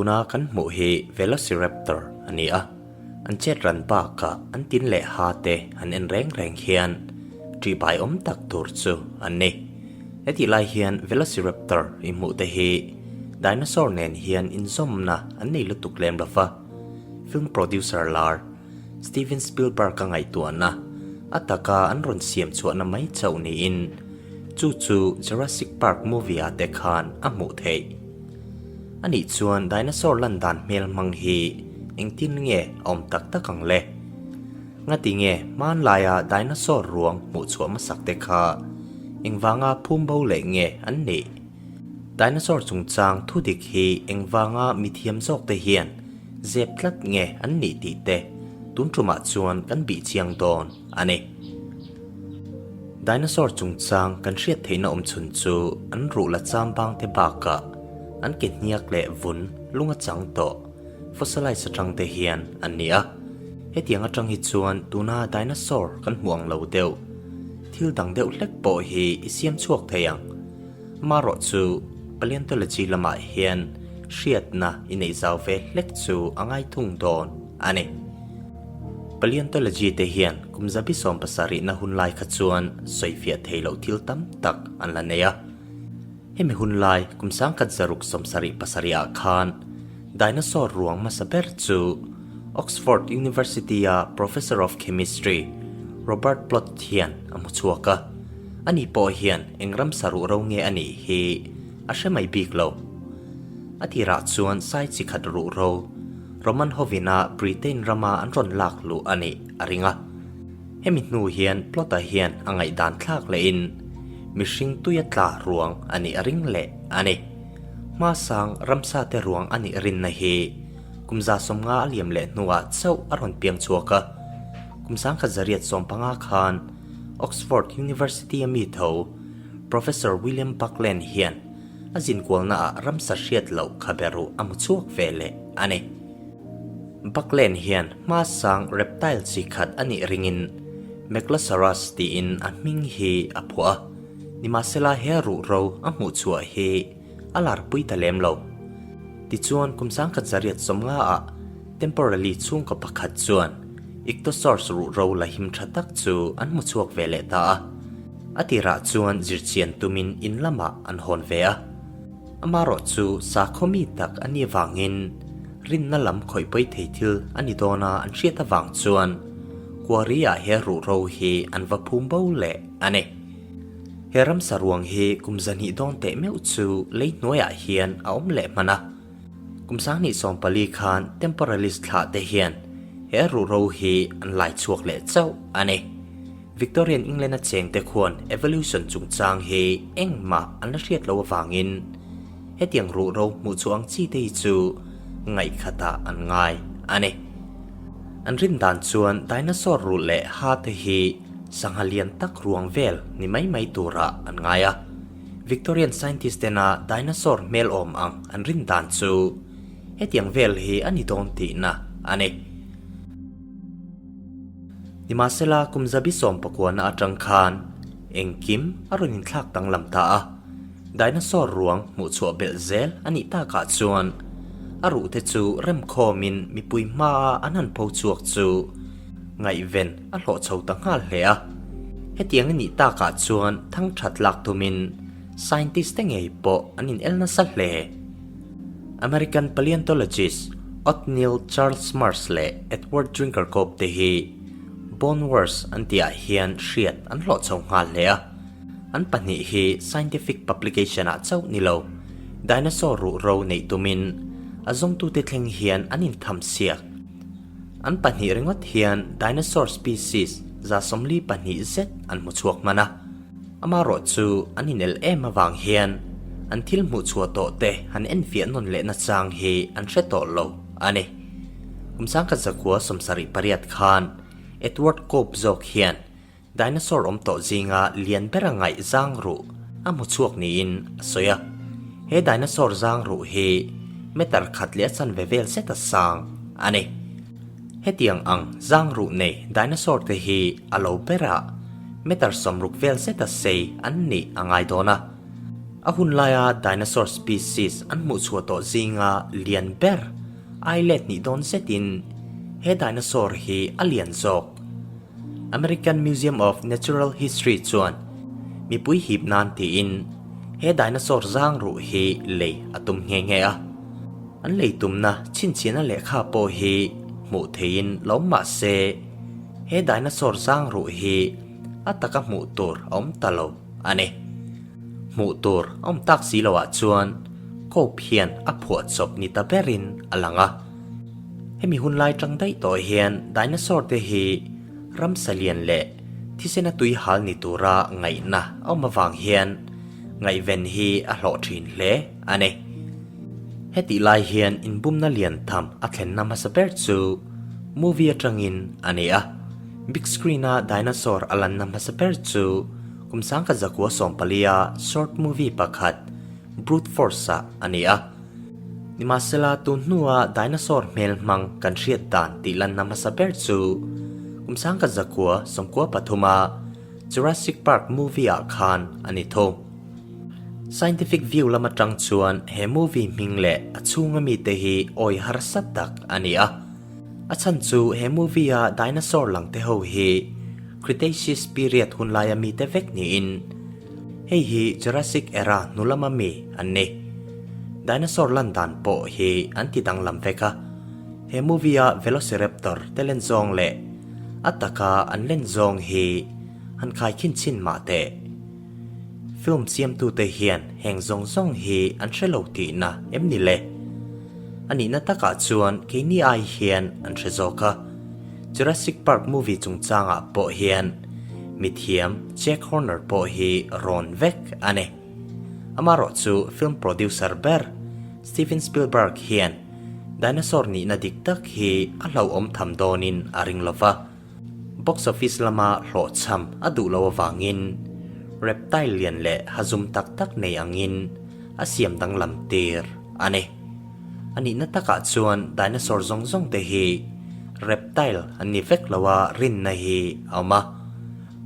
Tuna kan hmuh hi Velociraptor a ni a, an chet ran bakah an tin leh ha te han en reng reng hian ṭihbai awm tak tur chu an ni. Hetih lai hian Velociraptor i hmuh te hi dinosaur nen hian inzawmna an nei lutuk lem lo va, film producer lar Steven Spielberg-a ngaihtuahna a taka an rawn siam chhuahna mai chauh niin chu chu Jurassic Park movie-ah te khan a hmuh theih. Anih chuan dinosaur lan dan hmel hmang hi engtin nge a awm tak tak ang le? Ngati nge hmanlaia dinosaur ruang hmuh chhuah hmasak te kha engvanga phum bo leh nge an nih? Dinosaur chungchang thudik hi engvanga mithiam zawk te hian zep tlat nge an nih tih te tun tumah chuan kan bih chiang dawn a ni. Dinosaur chungchang kan hriat theihna awm chhun chu an ruh la cham bang te bakah an ke hniak leh vun lung a chang tawh fossilized atang te hian an ni a. Hetiang atang hi chuan tuna dinosaur kan hmuh ang lo deuh thil dang deuh hlek pawh hi i siam chhuak thei ang. Amaherawh chu paleontology lamah hian hriatna i neih zau ve hlek chu a ngai thung dawn a ni. Paleontology te hian kum zabi 70 na hun lai kha chuan sawifiah thei loh thil tam tak an la nei a. Hemi hun lai kum 1677 ah khan dinosaur ruang hmasa ber chu Oxford University-a Professor of Chemistry Robert Plot hian a hmu chhuak a. Ani pawh hian eng ramsa ruh ro nge a nih hi a hre mai bik lo. A tirah chuan sai chi khat ruh ro Roman hovina Britain rama an rawn lak luh a nih a ring a. Hemi hnu hian Plot-a hian a ngaihdan thlak lehin mihring tuia tla ruang a nih a ring leh a ni. Hmasang ramsate ruang a nih rinna hi kum 150 a liam leh hnuah chauh a rawn piang chhuak a. Kum 1915 khan Oxford University-a mi tho Professor William Buckland hian A zinkualnaah ramsa hriat loh kha ber u a hmu chhuak ve leh a ni. Buckland hian hmasang reptile chi khat a nih ringin Megalosaurus tiin a hming hi a phuah a, nimahsela he ruhro a hmuh chhuah hi a larpui ta lem lo. Tichuan kum 1950 ah Temporally chhungkaw pakhat chuan Ichthyosaurs ruhro la him tha tak chu an hmu chhuak ve leh ta a. A tirah chuan zirchian tumin in lamah an hawn ve a. Amaherawh chu sakhaw mi tak a nih avangin rinna lam khawih pawi thei thil a ni dawn a an hriat avang chuan quarry-ah he ruhro hi an va phum bo leh a ni. He ramsa ruang hi kum 200 dawn teh meuh chu lei hnuaiah hian a awm leh hman a. Kum 2014 khan temporalist thlah te hian he ruhro hi an lai chhuak leh chauh a ni. Victorian England-a chengte khuan evolution chungchang hi engmah an la hriat loh avangin hetiang ruhro hmuh chhuah ang chi te hi chu ngaihkhatah an ngai a ni. An rin dan chuan dinosaur ruh leh ha te hi sangha lian tak ruang vel ni mai mai turah an ngai a. Victorian scientist tena dinosaur hmel awm ang an rin dan chu hetiang vel hi a ni dawn tihna a ni. Nimahsela kum 19 na atang khan engkim a rawn inthlak danglam ta a, dinosaur ruang hmuh chhuah belh zel a nih takah chuan a ruh te chu remkhawmin mipui hmaa an han pho chhuak chu ngaihven a hlawh chho ta nghal hle a. Hetiang a nih takah chuan thang that lak tumin scientist te ngei pawh an inel nasa hle. American paleontologist Othniel Charles Marsh leh Edward Drinker Cope te hi Bone Wars an tihah hian hriat an hlawh chho nghal hle a. An pahnih hi scientific publication ah chauh ni lo, dinosaur ruhro neih tumin a zawngtute thleng hian an intham siak. An pahnih ringawt hian dinosaur species 42 zet an hmu chhuak hman a. Amaherawh chu an inel em avang hian an thil hmuh chhuah tawh te han enfiah nawn leh nachang hi an hre tawh lo a ni. Kum 1978 khan Edward Cope zawk hian Dinosaur awm tawh zinga lian ber a ngaih zang ruh a hmu chhuak niin a sawi a. He dinosaur zang ruh hi meter khat leh a chanve vel zet a sang a ni. Hetiang ang zang ruh nei dinosaur te hi a lo berah meter 60 vel zet a sei an nih a ngai dawn a. A hun laia dinosaur species an hmuh chhuah tawh zinga lian ber ai let nih dawn zetin he dinosaur hi a lian zawk. American Museum of Natural History chuan mipui hip nan tiin he dinosaur zang ruh hi lei a tum nghe nghe a. An lei tumna chhinchhiahna lehkha pawh hi hmuh theihin lo awm mah se he dinosaur zang ruh hi a taka hmuh tur a awm ta lo a ni. Hmuh tur a awm tak si loah chuan Cope hian a phuah chawp ni ta berin a lang a. Hemi hun lai tang daih tawh hian dinosaur te hi ramsa lian leh thisena tui hal ni tura ngaihna a awm avang hian ngaihven hi a hlawh thin hle a ni. Hetih lai hian inbumna lian tham a thlenna hmasa ber chu movie atangin a ni a. Big screen-a dinosaur a lanna hmasa ber chu Kum sangkhat zakua sawmpalia short movie pakhat Brute Force-ah a ni a. Nimahsela tun hnua dinosaur hmel hmang kan hriat dan tih lanna hmasa ber chu kum sangkhat zakua sawmkua pathuma Jurassic Park movie-ah khan a ni tho. Scientific view lam atang chuan he movie hming leh a chhunga mite hi awi harsa tak a ni a. A chhan chu he movie-a dinosaur lang te ho hi Cretaceous period hun laia mite vek niin hei hi Jurassic era hnu lama mi an ni. Dinosaur lan dan pawh hi an ti danglam vek a, he movie-a Velociraptor te len zawng leh a taka an len zawng hi han khaikhin chhin mah teh. Film siamtute hian heng zawng zawng hi an hre lo tihna em ni le? A nihna takah chuan keini ai hian an hre zawk a. Jurassic Park movie chungchangah pawh hian mithiam Jack Horner pawh hi rawn vek a ni. Amaherawh chu film producer ber Steven Spielberg hian dinosaur nihna dik tak hi a hlauhawm tham dawnin a ring lova. Box office lama hlawhchham a duh loh avangin reptile lian leh hazum tak tak nei angin a siam danglam tir a ni. A nihna takah chuan dinosaur zawng zawng te hi reptile an ni vek lo a rinna hi a awm a,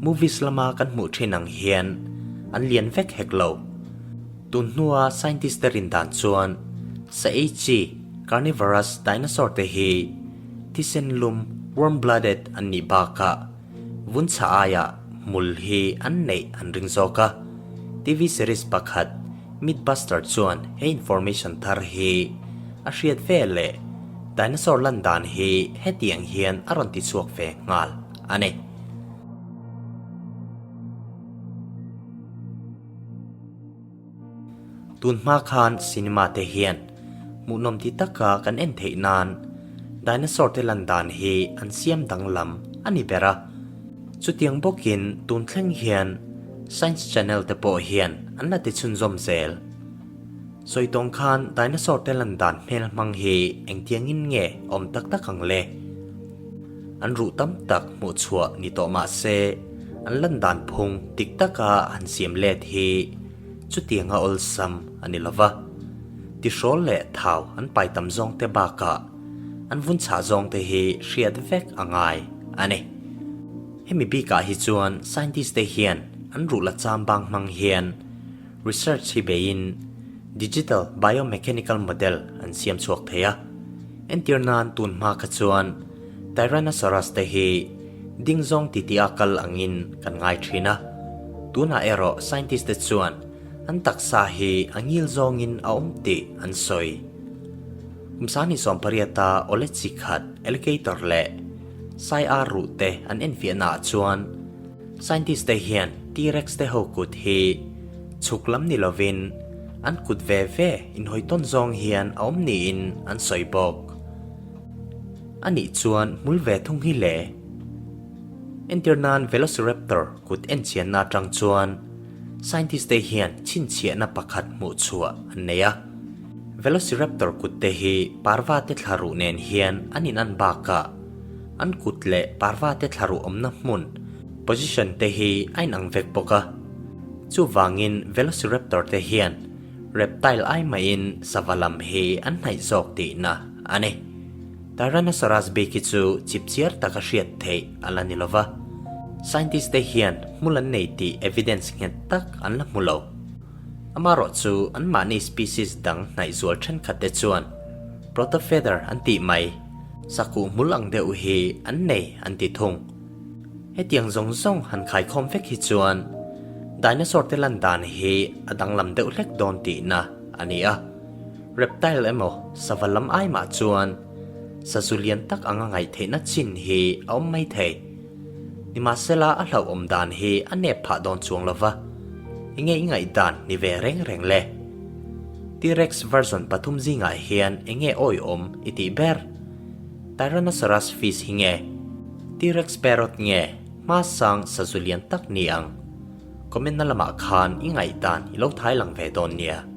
movies lama kan hmuh thin ang hian an lian vek hek lo. Tun hnua scientist te rin dan chuan sa ei chi carnivorous dinosaur te hi Thisen lum, warm-blooded, an nih bakah vun chha aiah hmul hi an neih an ring zawk a. TV series pakhat Mythbuster chuan he information thar hi a hriat ve leh dinosaur lan dan hi hetiang hian a rawn ti chhuak ve nghal a ni. Tun hma khan cinema te hian hmuhnawm ti taka kan en theih nan dinosaur te lan dan hi an siam danglam a ni ber a. Chutiang bawkin tun thleng hian Science Channel te pawh hian an la ti chhunzawm zel. Sawi tawng khan dinosaur te lan dan hmel hmang hi engtiangin nge awm tak tak ang le? An ruh tam tak hmuh chhuah ni tawh mah se an lan dan phung dik taka han siam let hi chutianga awlsam a ni lova. Tihrawl leh thau an pai tam zawng te bakah an vun chhah zawng te hi hriat vek a ngai a ni. Hemi bikah hi chuan scientist te hian an ruh la cham bang hmang hian research hi beiin digital biomechanical model an siam chhuak thei a. Entir nan tun hma kha chuan Tyrannosaurus te hi ding zawng titi a kal angin kan ngai thin a. Tunah erawh scientist te chuan an taksa hi a ngil zawngin a awm tih an sawi. Kum sani sawmpariata awle chi khat alligator leh sai ar ruh te an enfiahna ah chuan scientist te hian T-rex te ho kut hi chhuk lam ni lovin an kut ve ve inhawi tawn zawng hian a awm niin an sawi bawk. A nih chuan hmul ve thung hi le. Entir nan Velociraptor kut enchianna atang chuan scientist te hian chhinchhiahna pakhat hmuh chhuah an nei a. Velociraptor kut te hi parva te thla ruh nen hian an inan bakah an kut leh parva te thla ruh awmna hmun, position, te hi a inang vek bawk a. Chuvangin Velociraptor te hian Reptile ai mahin sava lam hi an hnaih zawk tihna a ni. Tyrannosaurus bik hi chu chipchiar taka hriat theih a la ni lova. Scientist te hian hmul an nei tih evidence nghet tak an la hmu lo. Amaherawhchu anmahni species dang hnaih zual thenkhat te chuan protofeather an tih mai, sakuh hmul ang deuh hi an nei an ti thung. Hetiang zawng zawng han khaikhawm vek hi chuan dinosaur te lan dan hi a danglam deuh hlek dawn tihna a ni a. Reptile emaw sava lam ai mah chuan sazu lian tak anga ngaih theihna chin hi a awm mai thei. Nimahsela a hlauhawm dan hi a nep phah dawn chuang lo va, enge i ngaihdan ni ve reng reng le? T-Rex version pathum zingah hian enge awihawm i tih ber? Tyrannosaurus fish hi nge? T-Rex parrot nge hma sang sazu lian tak ni ang? Comment na lamah khan i ngaihdan i lo thai lang ve dawn nia.